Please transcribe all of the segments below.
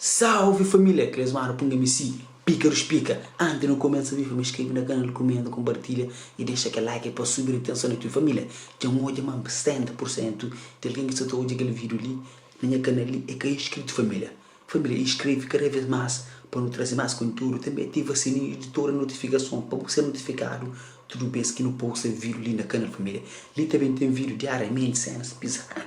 Salve família, Clesmaro Punga MC, Pícaros Pica. Antes nu começa vídeo, família, inscreve na canal, comenta, compartilha e deixa aquele like pa subir atenção na tua família. Dja N odja ma 70% di algen ki sta ta odja kel vídeo li na nha canal li é ka inscrito família. Família, inscreve cada vez mais pa nu traze mais conteúdo. Também ativa sininho di toda notificason pa bu ser notificado tudo bes ki nu posta vídeo li na canal família. Li também tem vídeo diariamente, cenas bizarras.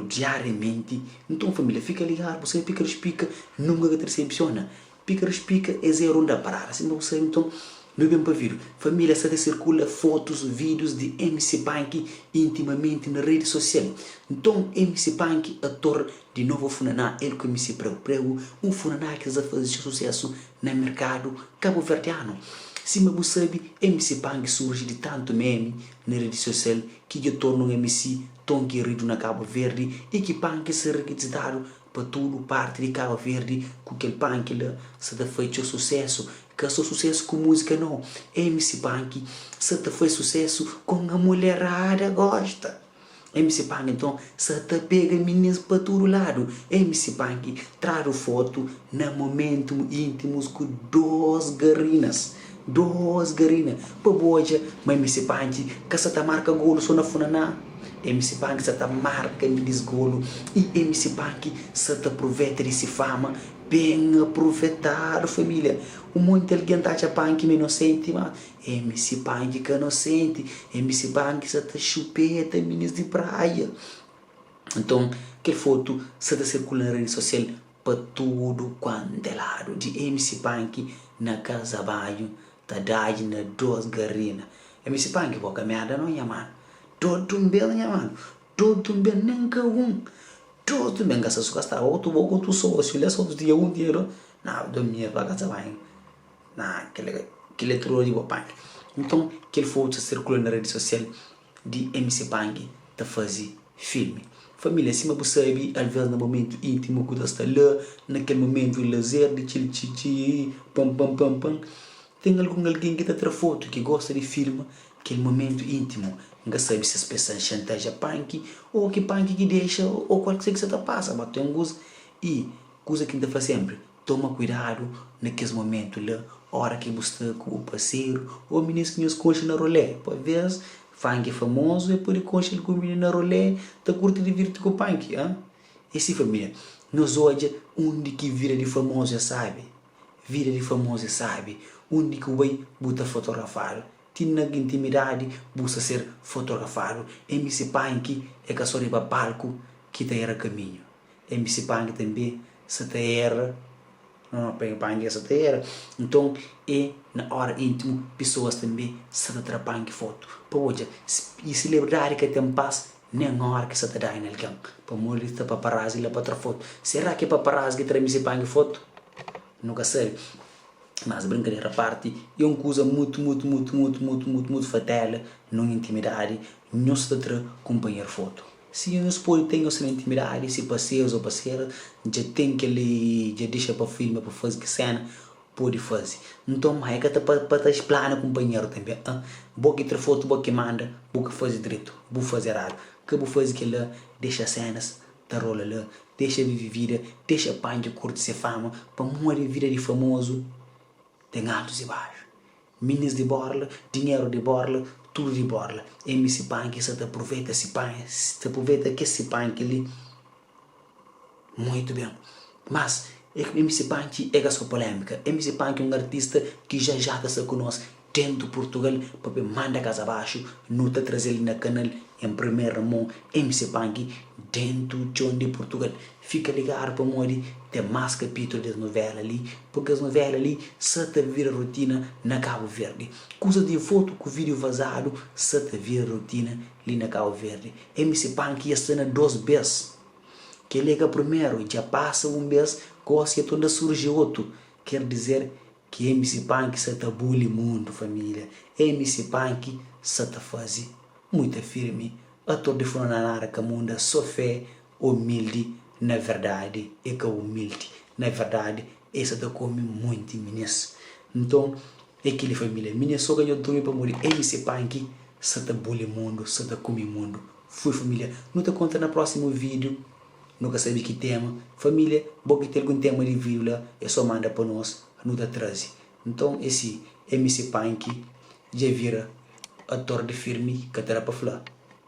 Diariamenti. Nton família fika ligadu bu sabe pika rispika nunka ka ta disepsiona. Pika rispika é zeru da parada sima bu sabe nton nu ben pa vídiu. Família sta ta sirkula fotus vídius di MC Panki intimamenti na redi sosial. Nton MC Panki ator di novu funaná el ku MC Pregu Pregu un funaná ki sta ta faze txeu susesu na merkadu kabuverdianu. Sima bu sabe MC Panki surji di tantu memi na redi sosial ki dja torna un MC ton keridu na Kabu Verdi i ki panki ser rikizitadu pa tudu parti di Kabu Verdi ku kel panki la sa ta fai txeu susesu ka so susesu ku muzika nau MC Panki sa ta fai susesu kon a mulerada gosta MC Panki nton sa ta pega minis pa tudu ladu MC Panki tradu fotu na momentu intimus ku 2 garinas. 2 garina pa bu odja ma MC Panki ka sa ta marka golu so na funaná. MC Panki sa ta marka minis golu y MC Panki sa ta pruveta di si fama ben aprovetadu familia. Un monti algen ta atxa Panki ma inosenti ma MC Panki ka nosenti. MC Panki sa ta xupeta minis di praia. Nton kel fotu sa ta sirkula na redi sosial pa tudu kuantu é ladu. Di MC Panki na kaza banhu ta dadji na 2 garina. MC Panki bo ka merda no nha manu. Dodu un bes nha manu. Dodu un bes nen ka un. Dodu un bes. N ka sa su ka staba otu bo ku otu sosiu la so tinha un tinha dos. Na dormia pa kaza banhu. Na kila kila é troa di bo Panki. Nton kel fotu sa sirkula na redi sosial. di MC Panki ta faze filmi. Família, sima bu sabe, alvês na momentu íntimu ku ta sta la, na kel momentu di lazer, di txil txi txi, pan pan pan pan, ten algun algen ki ta tra fotu, ki gosta di filma kel momentu íntimu. N ka sabe si es pensa N xantaja Panki, ô ki Panki ki dexa, ô kual ki sa ta pasa, ma ten alguns. I kuza ki N ta fla sénpri, Toma kuidadu na kes momentu la, ora ki bu sta ku bu parseru ô minis ki nhos konxe na rolé. Pa vês, fanki é famozu, el pode konxe algun mininu na rolé ta kurti divirti ku panki. A É si família. Nhos odja undi ki vida di famozu é sábi. Vida di famozu é sábi. Undi ki bu bai, bu ta fotografadu. Ti na intimidadi bu sta ser fotografadu. MC Panki é ka sô riba palku ki ta era kaminhu. MC Panki tanbe sa ta era Panki sa ta era nton e na ora intimu pisoas tanbe sa ta tra Panki fotu pa odja i selebridadi ka ten pas nen ora ki sa ta dai na algen pamodi sta paparazzi la pa tra fotu sera ki paparazzi ki tra MC Panki fotu nu ka sabi mas brinkadera aparti e un kuza mutu mutu mutu mutu mutu mutu mutu fatela nun intimidadi nhos ta tra kunpanheru fotu. Si nhos pode ten nhos na intimidadi, si parserus ô parseras dja ten kel-li, dja dexa pa filma, pa faze ki séna, pode faze. Nton, má e ka ta pa ta splana kunpanheru tanbê. An, bo ki tra fotu, bo ki manda, bu ka faze dretu, bu faze eradu. Ka bu faze kel-la, dexa sénas ta rola la, dexa vive vida, dexa panki kurti se fama, pamodi vida di famozu ten altus i baxu. Minis di borla, dinheru di borla, tudu di borla. MC Panki sa ta pruveta si panki, ta pruveta kes si panki li muitu ben. Mas MC Panki é ka so polémika. MC Panki é un artista ki já já ta sta ku nos dentu Purtugal pa ben manda kaza baxu. Nu ta traze-l na kanal en primera mon MC Panki dentu txon di Purtugal. Fika ligadu pamodi ten más kapítulu des novéla li, purki es novéla li sa ta vira rotina na Kabu Verdi. Kuza di fotu ku vídiu vazadu sa ta vira rotina li na Kabu Verdi. MC Panki dja sta na 2 bês. Kel-li é ka primeru, dja pasa un bês, gósi dja torna surji otu. Ker dizer ki MC Panki sa ta buli mundu, família. MC Panki sa ta faze muita firmi. Ator di Funana Kamunda so fé Umildi na verdadi e ka umildi na verdadi e sa ta kome munti minis nton e keli familia minis so ka nho durmi pamodi MC Panki sa ta buli mundu sa ta kume mundu fui familia nu ta kontra na prosimu video. Nu ka sabe ki tema. Família, bo ki ten algun tema di vídiu la, é só manda pa nos, nu ta traze. Nton é si, MC Panki dja vira ator di firmi, ka ta da pa fla.